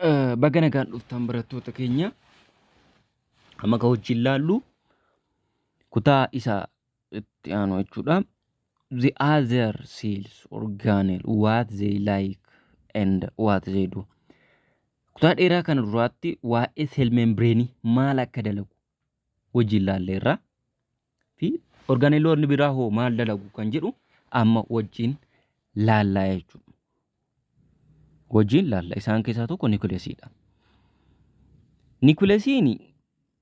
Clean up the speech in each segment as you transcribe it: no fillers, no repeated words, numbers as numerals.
Baga nagaan dhuftan barattoota keenya. Amma kan wajjin laallu kutaa isa itti aanu jechuudha. The other cells organelle what they like and what they do. Kutaa dheeraa kana duraatti waa'ee cell membrane maal akka dalagu wajjin laalleerra. Fi orgaaneloonni biraa hoo maal dalagu kan jedhu amma wajjin laallaa jechuudha. Wajjin laalla. Isaan keessaa tokko niikuleesiidha. Niikuleesiin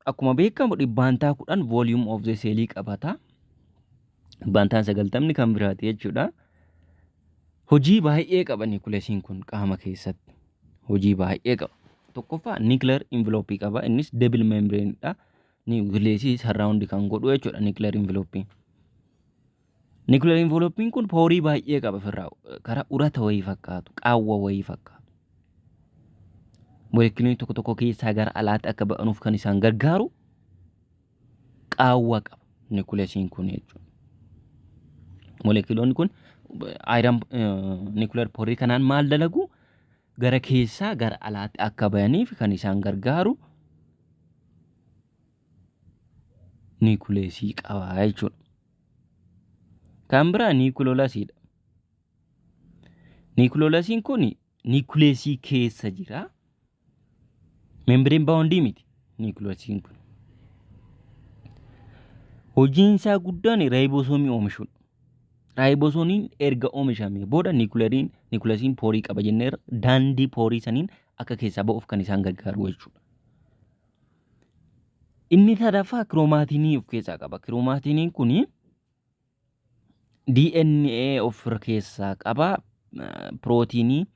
akkuma beekamu dhibbaantaa 10 volume of the cell qabata. Dhibbaantaan 90 kan biraati jechuudha. Hojii baay'ee qaba niikuleesiin kun qaama keessatti. Hojii baay'ee qaba. Tokkoffaa nuclear envelope qaba. Innis double membrane dha. Niikuleesii surround kan godhu jechuudha nuclear envelope. Nuclear envelope kun poorii baay'ee qaba ofirraa. Karaa urata wayii fakkaatu, qaawwa wayii fakkaatu. Moleekiliin tokko tokko keessaa gara alaatti akka ba'anuuf kan isaan gargaaru qaawwa qaba niikuleesiin kun jechuudha. Moleekiloonni kun iron nuclear poorii kanaan maal dalagu? Gara keessaa gara alaatti akka bayaniif kan isaan gargaaru niikuleesii qaba jechuudha. Kan biraa niikuloolasiidha. Niikuloolasiin kun niikuleesii keessa jira. Membreen baawundii miti niikuloolasiin kun. Hojiin isaa guddaan raayibosoomii oomishuudha. Raayibosoomiin erga oomishamee booda niikuleeriin niikuleesiin poorii qaba jenneerra daandii poorii saniin akka keessaa ba'uuf kan isaan gargaaru jechuudha. Inni sadaffaa kiroomaatiinii of keessaa qaba. Kiroomaatiiniin kun DNA of keessaa qaba. Pirootiinii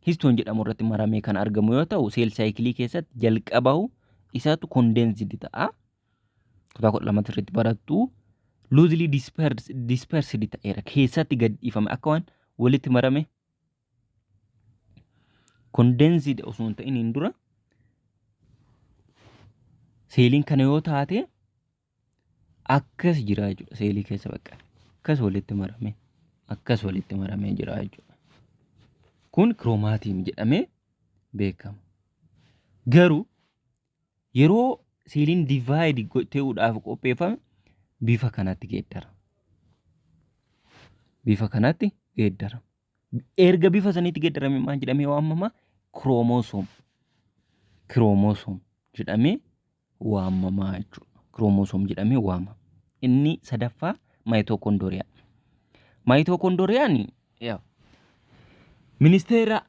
histoon jedhamu irratti maramee kan argamu yoo ta'u, seel saayikilii keessatti jalqabahu isaatu kondeensidi ta'a. Kutaa 12 irratti barattu loosely dispersed ta'eera. Keessatti gad dhiifame akka waan walitti marame condensed osoo hin ta'iniin dura seeliin kana yoo taate akkas jira jechuudha. Seelii keessa bakka akkas walitti marame akkas walitti maramee jira jechuudha. Kun kiroomatiin jedhamee beekama. Garuu yeroo seeliin divide ta'uudhaaf qopheeffame bifa kanatti geeddara. Bifa kanatti geeddara. Erga bifa saniitti geeddarame maal jedhamee waamama? Kiroomosoom. Kiroomosoom jedhamee waamama jechuudha. Kiroomosoom jedhamee waamama. Inni sadaffaa maayitookondooriyaa. Maayitookondooriyaan ministeera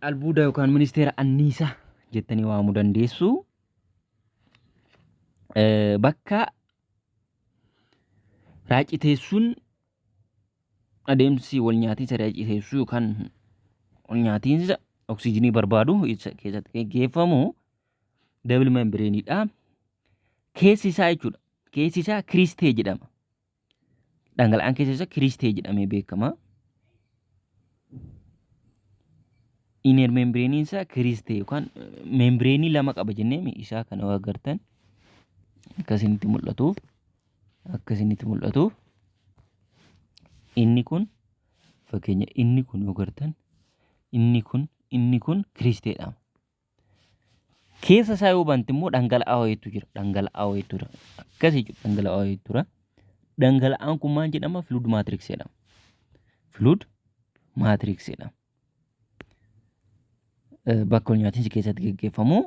albuudaa yookaan ministeera anniisaa jettanii waamuu dandeessu. Bakka raaciteessuun adeemsi wal nyaatiinsa raaciteessuu yookaan wal nyaatiinsa oksijiinii barbaadu isa keessatti geggeeffamu double membrane dha. Keessi isaa jechuudha. Keessi isaa kiristee jedhama. Dhangala'aan keessa isaa kiristee jedhamee beekama. Inner membrane isaa kiristee yookaan membreenii lama qaba jennee isaa kana yoo agartan akkasinitti mul'atuuf akkasinitti mul'atuuf inni kun fakkeenya inni kun yoo agartan inni kun kiristeedha. Keessa isaa yoo bante immoo dhangala'aa wayiitu jira. Dhangala'aa wayiitu jira. Akkasii jechuudha dhangala'aa wayiitu jira. Dhangala'aan kun maal jedhama? Fluid matrix jedhama. Fluid matrix jedhama. Bakka wal nyaatiinsi keessatti geggeeffamu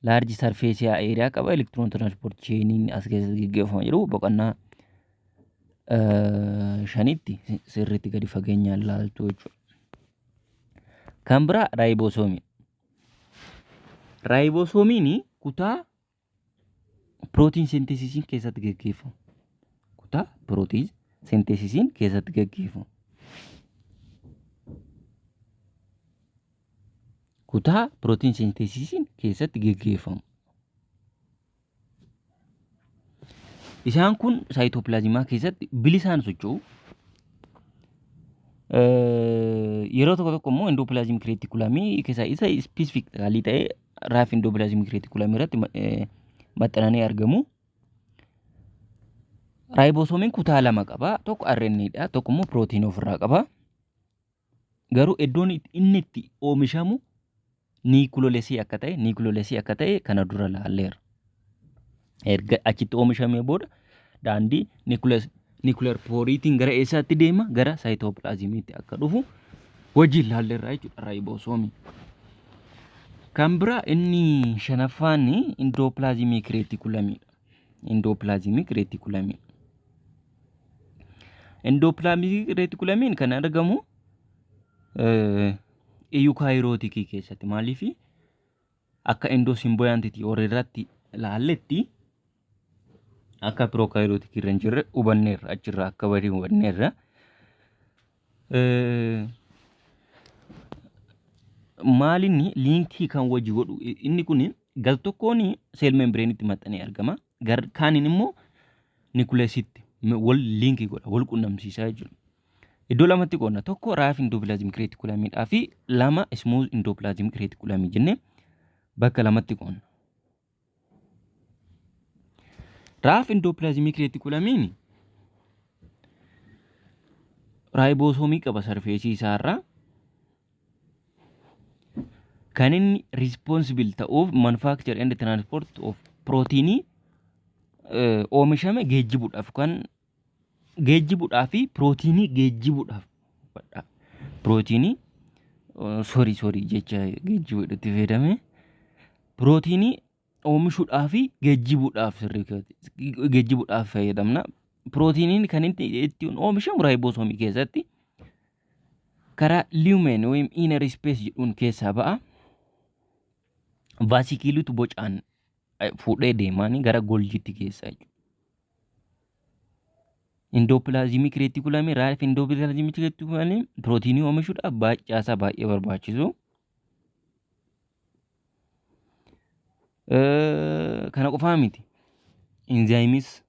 large surface area qaba. Electron transport chainiin as keessatti geggeeffama jiru boqonnaa shanitti sirriitti gadi fageenyaan laaltu jechuudha. Kan biraa raayibosoomii. Raayibosoomiin kutaa protein synthesisiin keessatti geggeeffamu. Kutaa protein synthesisiin keessatti geggeeffamu. Kutaa protein synthesisiin keessatti geggeeffamu. Isaan kun saayitoopilaazmaa keessatti bilisaan socho'u. Yeroo tokko tokko immoo indooppilaazimik reetikulamii keessaa isa ispeesifikaalii ta'e raaf indooppilaazimik reetikulamii irratti maxxananii argamu. Raayibosoomiin kutaa lama qaba. Tokko RNA dha, tokko immoo pirootiinii ofirraa qaba. Garuu iddoon inni itti oomishamu Niikulolesii akka ta'e niikulolesii akka ta'e kana dura laalleerra. Erga achitti oomishamee booda daandii nuclear pooriitiin gara eessaatti deema? Gara saayitoopilaazimiitti akka dhufu wajjin laalleerra jechuudha raayibosoomii. Kan biraa inni shanaffaan indoopilaazimiik reetikulamiidha. Indoopilaazimiik reetikulamii. Indoopilaazimiik reetikulamiin kan argamu iyukaayirootikii keessatti maaliif akka indoosimboyaantitii warra irratti laalletti akka pirookaayirootikii irra hin jirre hubanneerra achirraa akka badii hubanneerra. Maalinni liinkii kan wajji godhu inni kun gar tokkoon seel membireenitti maxxanee argama. Gar kaaniin immoo nikuleesitti wal liinkii godha wal qunnamsiisaa jechuudha. Iddoo lamatti qoodna. Tokko raaf indopilaazimik reetikulamiidhaa fi lama ismuuz indopilaazimik reetikulamii jennee bakka lamatti qoodna. Raaf indopilaazimik reetikulamiin raayiboosoomii qaba sarfeesii isaarraa. Kan inni responsible ta'uuf manufacture and transport of proteinii oomishame geejjibuudhaaf kan geejjibuudhaa fi pirootiinii geejjibuudhaaf hubadhaa. Pirootiinii sorry sorry jecha geejjibuudhaatti fayyadame pirootiinii oomishuudhaa fi geejjibuudhaaf sirrii geejjibuudhaaf fayyadamna. Pirootiiniin kan inni ittiin oomishamu raayibosoomii keessatti karaa lumen yookiin inner space jedhuun keessaa ba'a. Vaasikiilitu bocaan fuudhee deemaanii gara goljiitti geessa jechuudha. Indooppilaazimik reetikulamii raaf indooppilaazimik reetikulamii pirootiinii oomishuudhaaf caasaa baay'ee barbaachisu. Kana qofaa miti. Inzaayimis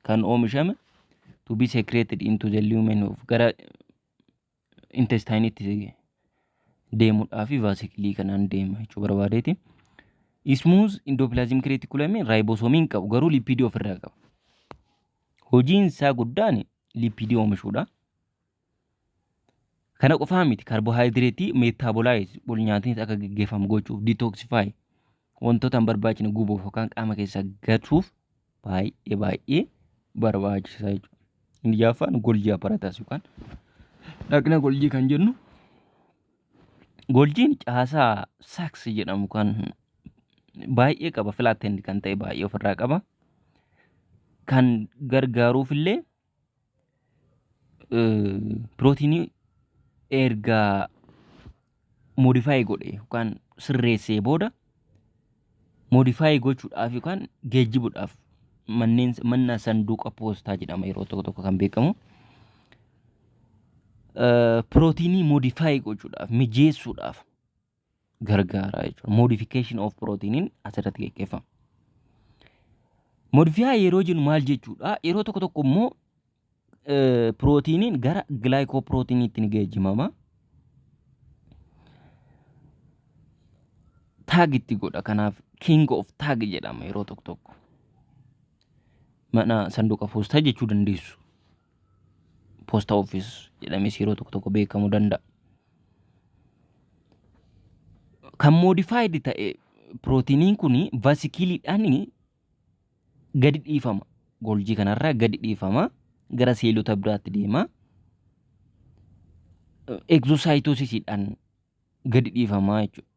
kan oomishame to be secreted into the lumen of gara intestinitti deemuudhaaf vaasikilii kanaan deema jechuu barbaadeeti. Smooth endoplasmic reticulum raayibosoomii hin qabu garuu lipiidii ofirraa qaba. Hojiin isaa guddaan lipiidii oomishuudha. Kana qofaa miti kaarboohaayidireetii meetaabolaayiz wal nyaatni akka gaggeeffamu gochuuf detoxify wantoota hin barbaachine gubuuf yookaan qaama keessaa gatuuf baay'ee baay'ee barbaachisaa jechuudha. Inni ja'affaan Golgi apparatus yookaan dhaqna Golgii kan jennu Golgiin caasaa saaks jedhamu kan baay'ee qaba flattened kan ta'e baay'ee ofirraa qaba. Kan gargaaruuf illee pirootiinii erga modify godhe yookaan sirreessee booda modify gochuudhaaf yookaan geejjibuudhaaf manneen manna sanduuqa poostaa jedhama yeroo tokko tokko kan beekamu. Pirootiinii modify gochuudhaaf mijeessuudhaaf gargaara jechuudha. Modification of proteiniin asirratti gaggeeffama. Modify yeroo jennu maal jechuudha? Yeroo tokko tokko immoo pirootiiniin gara gilaayikoopirootiniitti ni geejjibama. Taag itti godha. Kanaaf king of tag jedhama yeroo tokko tokko. Mana sanduuqa poostaa jechuu dandeessu. Posta office jedhamees yeroo tokko tokko beekamuu danda'a. Kan modified ta'e pirootiiniin kun vasikiliidhaan gadi dhiifama. Golgii kanarraa gadi dhiifama. Gara seelota biraatti deema. Egzosaayitoosisiidhaan gadi dhiifama jechuudha.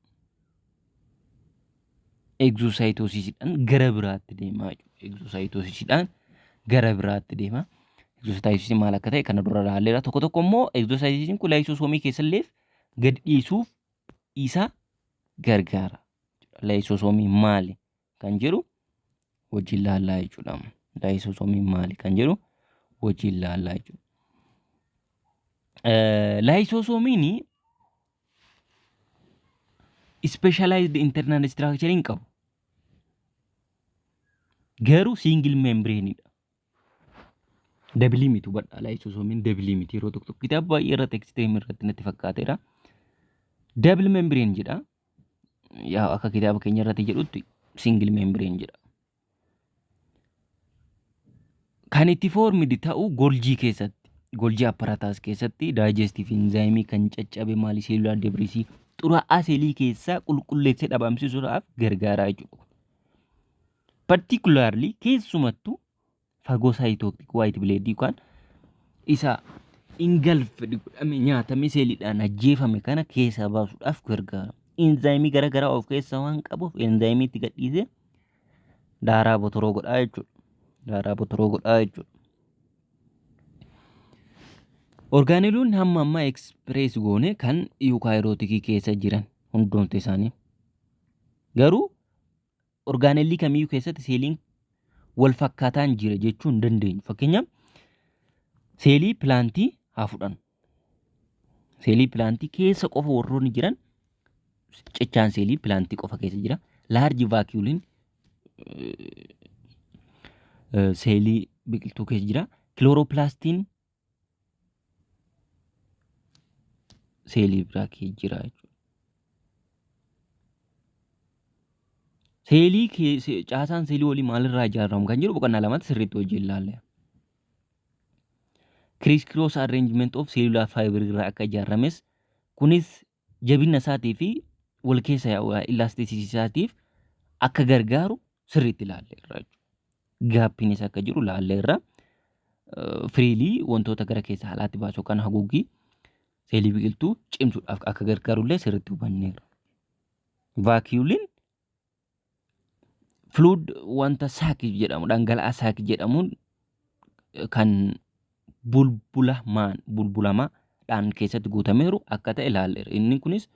Egzosaayitoosisiidhaan gara biraatti deema jechuudha. Egzosaayitoosisiidhaan gara biraatti deema. Egzosaayitoosisiin maal akka ta'e kana dura ilaalleera. Tokko tokko immoo egzosaayitoosisiin kun laayisosoomii keessallee gadi dhiisuuf isa gargaara. Laayisosoomii maali kan jedhu wajjin laallaa jechuudha. Laayisosoomii maali kan jedhu wajjin laallaa jechuudha. Laayisosoomiin specialized internal structure hin qabu. Garuu single membrane dha. Dabilii miti hubadhaa laayisosoomiin dabilii miti yeroo tokko tokko kitaaba baay'ee irratti extreme irratti natti fakkaateera. Double membrane jedha. Yaa akka kitaaba keenya irratti jedhutti single membrane jedha. Kan itti foormidi ta'u golgii keessatti, golgii apparaataas keessatti digestive enzyme kan caccabe maali cellular debris Xuraa'aa seelii keessaa qulqulleessee dhabamsiisuudhaaf gargaara jechuudha. Particularly, keessumattuu, phagocytotic white blood yookaan isa engulf godhame, nyaatamee seeliidhaan ajjeefame kana keessaa baasuudhaaf gargaara. Enzyme garaa garaa of keessaa waan qabuuf enzyme itti gadhiisee daaraa botoroo godhaa jechuudha. Daaraa botoroo godhaa jechuudha. Organelleoonni hamma ammaa express goone kan eukaryotic keessa jiran hundumti isaanii. Garuu organelle kamiyyuu keessatti seeliin wal fakkaataan jira jechuu hin dandeenyu. Fakkeenyaaf, seelii plant haa fudhannu. Seelii plant keessa qofa warroonni jiran, cichaan seelii plant qofa keessa jira. Large vacuoleiin seelii biqiltuu keessa jira. Chloroplastiin seelii biraa keessa jira jechuudha. Seelii caasaan seelii walii maalirraa ijaaramu kan jedhu boqonnaa lamatti sirriitti hojii ilaalla. Criss cross arrangement of cellular fiber irraa akka ijaarames, kunis jabina isaatii fi wal keessa yaa'u elasticity isaatiif akka gargaaru sirriitti ilaalleerra jechuudha. Gapiinis akka jiru ilaalleerra. Freely wantoota gara keessa alaatti baasu kan haguuggii seelii biqiltuu cimsuudhaaf akka gargaarullee sirriitti hubanneerra. Vacuoleiin fluid wanta sac jedhamu, dhangala'aa sac jedhamuun kan bulbulamaan bulbulamaadhaan keessatti guutameeru akka ta'e ilaalleerra. Inni kunis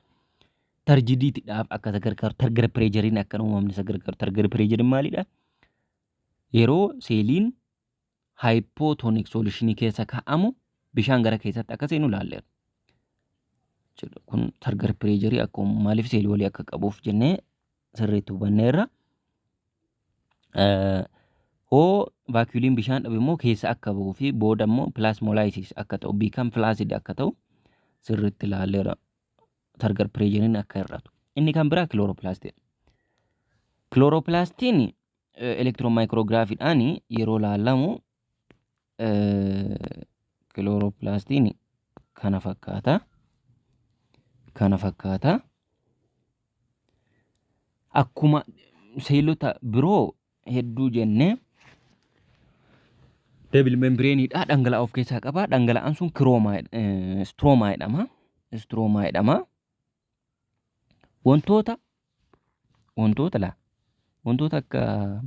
turgiditydhaaf akka isa gargaaru, turgor pressureiin akka hin uumamne isa gargaaru. Turgor pressureiin maalidha? Yeroo seeliin hypotonic solution keessa kaa'amu bishaan gara keessatti akka seenu ilaalleerra. Kun turgor pressure akka uumamu maaliif seelii walii akka qabuuf jennee sirriitti hubanneerra. Hoo vacuoleiin bishaan dhabe immoo keessa akka bahuu fi booda immoo plasmolysis akka ta'u, become flaccid akka ta'u sirriitti ilaalleerra. Turgor pressureiin akka hir'atu. Inni kan biraa chloroplastiidha. Chloroplastiin electron micrographydhaan yeroo ilaalamu chloroplastiin kana fakkaata. Kana fakkaata. Akkuma seelota biroo hedduu jennee double membraneiidha. Dhangala'aa of keessaa qaba. Dhangala'aan sun kiroomaa stroma jedhama. Stroma jedhama. Wantoota akka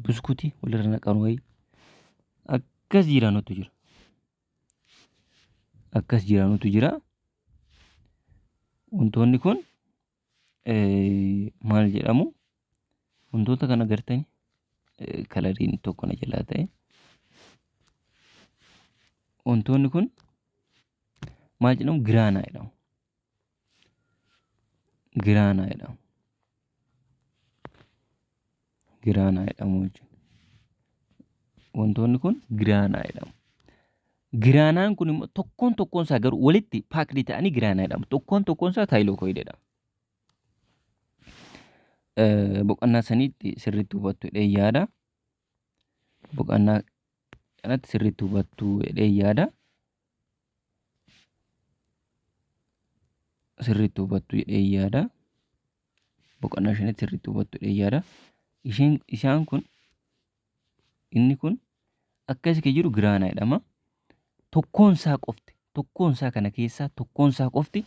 buskutii walirra naqan wayii akkas jiranutu jira. Akkas jiranutu jira. Wantoonni kun maal jedhamu? Wantoota kana gartanii coloriin tokko na jalaa ta'e. Wantoonni kun maal jedhamu? Grana jedhamu. Grana jedhamu. Grana jedhamu jechuudha. Wantoonni kun grana jedhamu. Granaan kun immoo tokkoon tokkoon isaa garuu walitti packed ta'anii grana jedhamu. Tokkoon tokkoon isaa thylakoid jedhama. Boqonnaa saniitti sirriitti hubattu jedhee yaada. Boqonnaa kanatti sirriitti hubattu jedhee yaada. Sirriitti hubattu jedhee yaada. Boqonnaa shanitti sirriitti hubattu jedhee yaada. Isheen isaan kun, inni kun akkas jiru grana jedhama. Tokkoon isaa qofti, tokkoon isaa kana keessaa tokkoon isaa qofti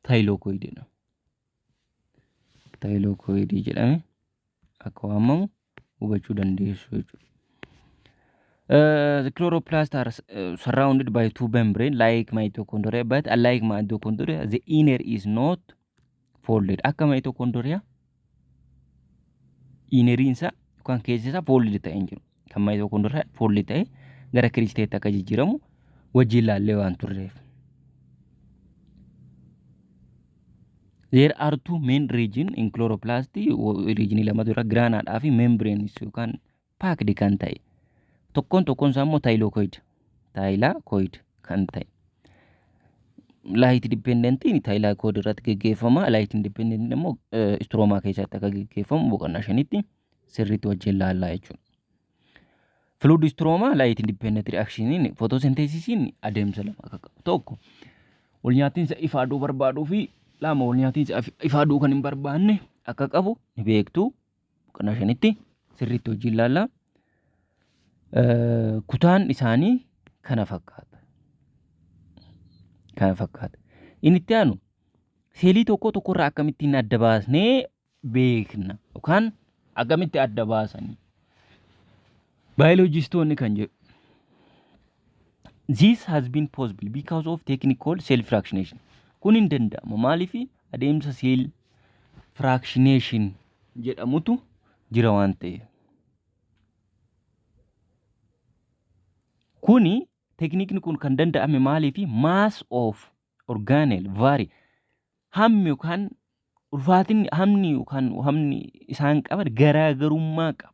thylakoid jedhama. Thylakoid jedhame akka waamamu hubachuu dandeessu jechuudha. The chloroplasts are surrounded by two membrane like mitochondria, but unlike mitochondria, the inner is not folded. Akka mitochondria inneriin isaa yookaan keessi isaa folded ta'ee hin jiru. Kan mitochondria folded ta'ee gara cristaetti akka jijjiiramu wajjin ilaallee waan turreef. There are two main region in chloroplast. Region lamatu jira, granaadhaa fi membranes yookaan packed kan ta'e. Tokkoon tokkoon isaa immoo thylakoid. Thylakoid kan ta'e. Light dependentiin thylakoid irratti geggeeffama. Light independentiin immoo stroma keessatti akka geggeeffamu boqonnaa shanitti sirriitti wajjin laallaa jechuudha. Fluid stroma light independent reactioniin photosynthesisiin adeemsa lama akka qabu. Tokko, wal nyaatiinsa ifa aduu barbaaduu fi Lama wal nyaatiinsa ifa aduu kan hin barbaanne akka qabu ni beektu. Boqonnaa shanitti sirriitti hojii ilaalla. Kutaan isaanii kana fakkaata. Kana fakkaata. Inni itti aanu seelii tokko tokkorraa akkamittiin adda baasnee beekna yookaan akkamitti adda baasanii baayoloojistoonni kan jedhu. This has been possible because of technique called cell fractionation. Kun hin danda'amu. Maaliif adeemsa cell fractionation jedhamutu jira waan ta'eef. Kuni tekniikni kun kan danda'ame maaliif mass of organelle vary hammi yookaan ulfaatinni hamni yookaan hamni isaan qaban garaagarummaa qaba.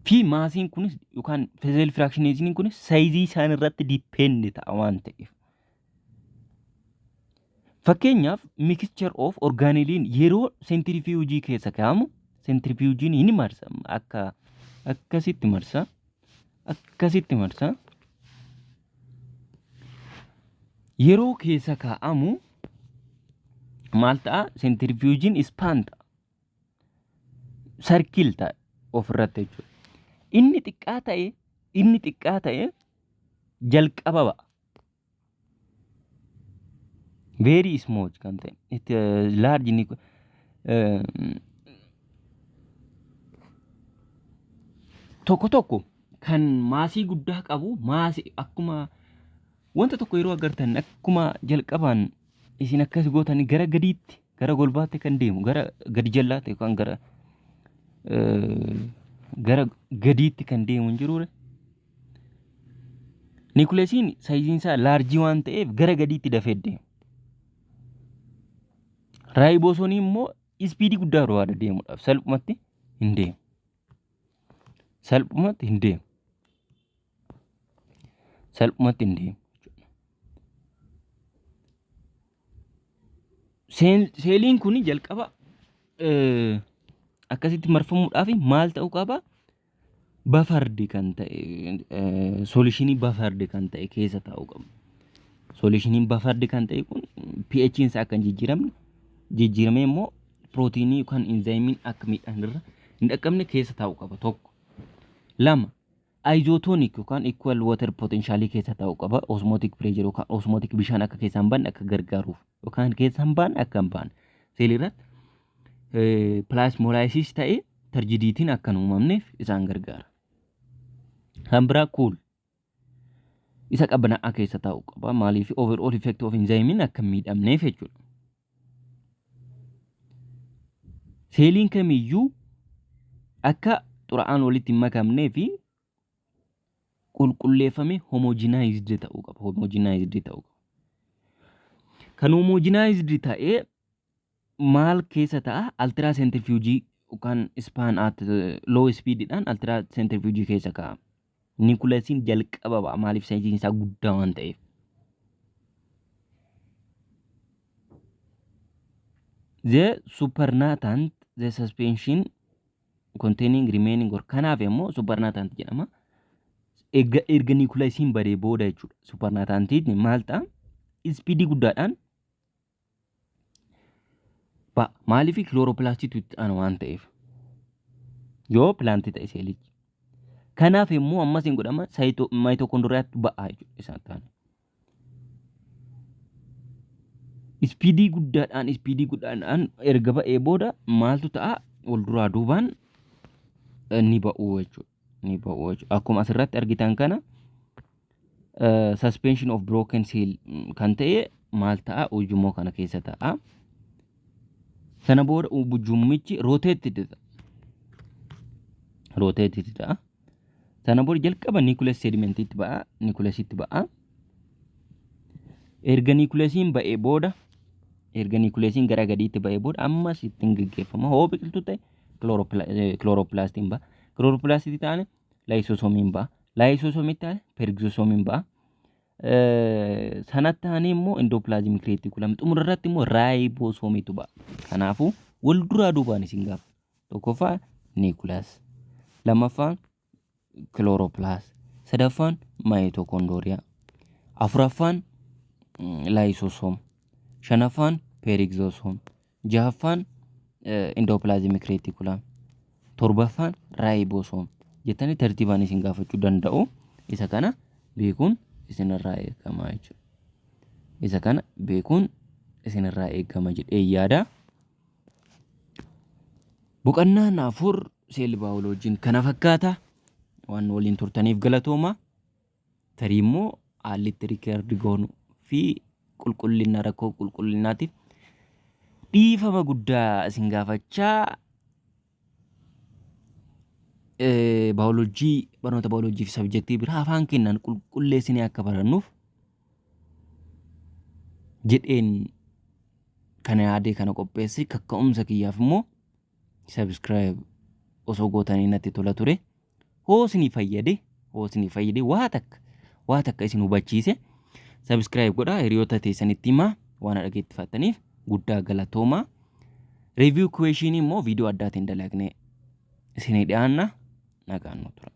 Fi maasiin kunis yookaan cell fractionation kunis saayizii isaan irratti depend ta'a waan ta'eef. Fakkeenyaaf mixture of orgaaneliin yeroo seentirifiiyuujii keessa kaa'amu seentirifiiyuujiin ni marsa akka akkasitti marsa akkasitti marsa yeroo keessa kaa'amu maal ta'a seentirifiiyuujiin ispaan ta'a sarkiil ta'a ofirratti jechuudha. Inni xiqqaa ta'e inni xiqqaa ta'e jalqaba ba'a. Very small kan ta'e it large ni tokko tokko kan maasii guddaa qabu maasii akkuma wanta tokko yeroo agartan akkuma jalqabaan isin akkas gootan gara gadiitti gara golbaatti kan deemu gara gadi jallaatti yookaan gara gara gadiitti kan deemu hin jiruure. Niikuleesiin saayiziin isaa laarjii waan ta'eef gara gadiitti dafee deema. Raayiboosonii immoo ispiidii guddaa barbaada deemuudhaaf salphumatti hin deemu. Salphumatti hin deemu. Salphumatti hin deemu. Seeliin kun jalqaba akkasitti marfamuudhaaf maal ta'uu qaba? Bafardi kan ta'e soolishinii bafardi kan ta'e keessa taa'uu qaba. Soolishiniin bafardi kan ta'e kun pH isaa akka hin jijjiiramne jijjiiramee immoo pirootiinii yookaan inzaayimiin akka miidhaan irra hin dhaqqabne keessa taa'uu qaba tokko. Lama Isotonic yookaan equal water potential keessa taa'uu qaba. Osmotic pressure yookaan osmotic bishaan akka keessaa hin baanne akka gargaaruuf yookaan keessaa hin baanne akka hin baanne seelii irratti plasmolysis ta'ee tarjidiitiin akka hin uumamneef isaan gargaara. Kan biraa cool isa qabbanaa'aa keessa taa'uu qaba. Maaliif overall effect of enzyme akka hin miidhamneef jechuudha. Seeliin kamiyyuu akka xuraa'aan walitti hin makamnee fi qulqulleeffamee homogenized ta'uu qaba. Homogenized ta'uu qaba. Kan homogenized ta'ee maal keessa ta'a? Ultra centrifuge yookaan spun at low speedidhaan ultra centrifuge keessa kaa'ama. Nikulasiin jalqaba ba'a. Maaliif saayiziin isaa guddaa waan ta'eef. The supernatant the suspension containing remaining or kanaaf immoo supernatant jedhama. Erga erga nikulasiin badee booda jechuudha. Supernatantiin maal ta'a? Ispiidii guddaadhaan ba'a. Maaliif kilooroopilaastiitu itti aana waan ta'eef. Yoo pilaantii ta'e seelichi. Kanaaf immoo ammas hin godhama maayitookondoriyaatti ba'a jechuudha isaan ta'an. Ispiidii guddaadhaan ispiidii guddaadhaan erga ba'ee booda maaltu ta'a wal duraa duubaan ni ba'u jechuudha. Ni ba'u jechuudha. Akkuma asirratti argitan kana suspension of broken cell kan ta'e maal ta'a ujummoo kana keessa ta'a. Sana booda ujummichi rotate ta'a. Rotate ta'a. Sana booda jalqaba nucleus sedimentiitti ba'a. Nucleusitti ba'a. Erga nucleusiin ba'ee booda erga nucleusiin gara gadiitti ba'ee booda ammas ittiin geggeeffama. Hoo biqiltuu ta'e kilooroppilaastiin ba'a. Kilooroppilaastii taane laayisosoomiin ba'a. Laayisosoomiin taane pergizosoomiin ba'a. Sanatti aanee immoo indooppilaazimik reetikulam xumura irratti immoo raayibosoomiitu ba'a. Kanaafuu wal duraa duubaan isin gaafa. Tokkoffaa niikulas. Lammaffaan kilooroppilaast. Sadaffaan maayitokoondooriyaa. Afuraffaan laayisosoom. Shanaffaan peroxisome. Jahaffaan endoplasmic reticulum. Torbaffaan ribosome jettanii tartiibaan isin gaafachuu danda'u. Isa kana beekuun isinirraa eegama jechuudha. Isa kana beekuun isinirraa eegama jedhee yaada. Boqonnaan 4 cell biologyn kana fakkaata. Waan waliin turtaniif galatooma. Tarii immoo haalli itti record goonu fi qulqullina, rakkoo qulqullinaatiif dhiifama guddaa isin gaafachaa, baayoloojii, barnoota baayoloojii fi subjectii biraa afaan keenyaan qulqulleessinee akka barannuuf jedheen kana yaadee kana qopheesse. Kakka'umsa kiyyaaf immoo subscribe osoo gootanii natti tola ture. Hoo isinii fayyade, hoo isinii fayyade, waa takka isin hubachiise, subscribe godhaa, hiriyoota teessanitti himaa. Waan dhaggeeffattaniif guddaa galatoomaa. Review question immoo viidiyoo addaatiin dalagnee isinii dhiyaanna. Nagaan nu tura.